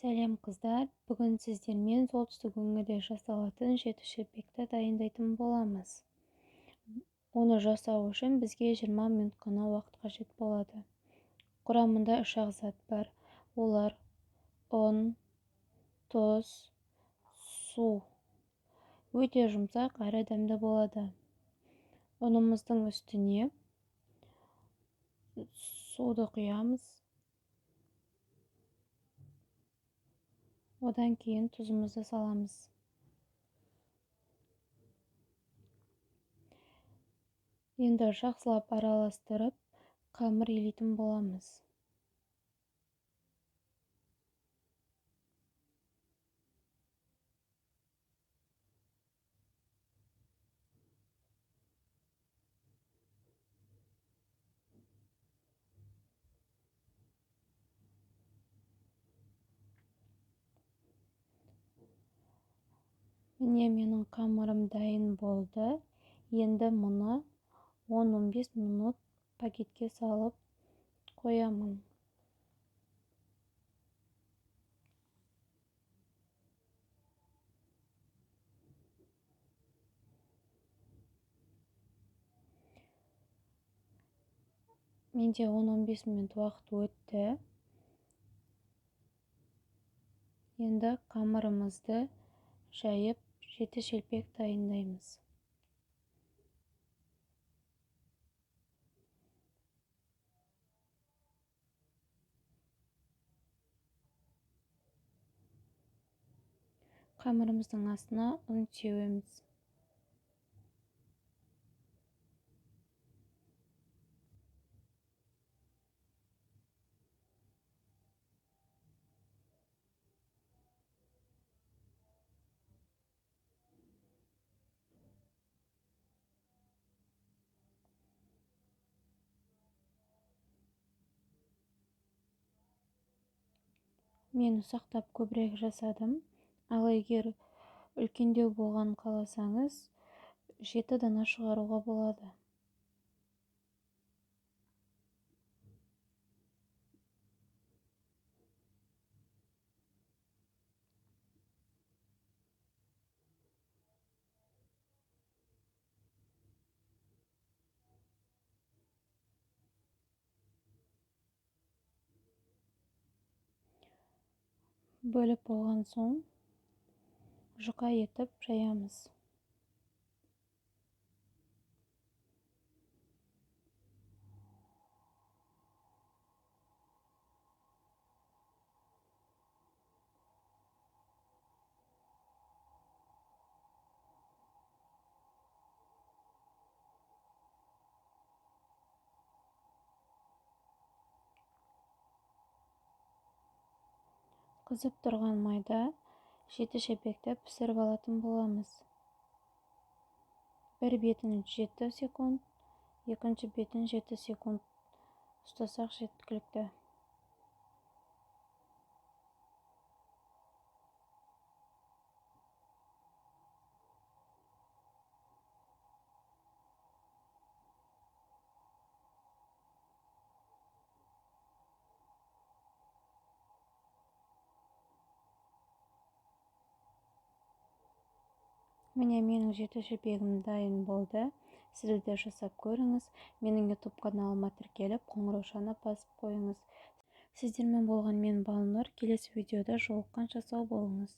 Сәлем қыздар, бүгін сіздермен солтүстік өңірде жасалатын жеті шелпекті дайындайтын боламыз. Оны жасау үшін бізге 20 минут қана уақыт қажет болады. Құрамында үш-ақ зат бар. Олар ұн, тұз, су. Өте жұмсақ әрі дәмді болады. Ұнымыздың үстіне суды құямыз. Одан кейін тұзымызды саламыз. Енді жақсылап араластырып, қамыр илейтін боламыз. Міне менің қамырым дайын болды. Енді мұны 10-15 минут пакетке салып қоямын. Менде 10-15 минут уақыт өтті. Енді қамырымызды жайып, жеті шелпек дайындаймыз. Қамырымыздың астына ұн себеміз. Мен ұсақтап көбірек жасадым. Ал егер үлкендеу болғанын қаласаңыз, 7 дана шығаруға болады. Бөліп болған соң жұқа етіп жаямыз. Қызып тұрған майда жеті шелпекті пісіріп алатын боламыз. Бір бетін 7 секунд, екінші бетін 7 секунд ұстасақ жеткілікті. Міне менің жеті шелпегім дайын болды. Сіздер де жасап көріңіз. Менің YouTube каналыма тіркеліп, қоңыраушаны басып қойыңыз. Сіздермен болған мен Балнұр. Келесі видеода жолыққанша сау болыңыз.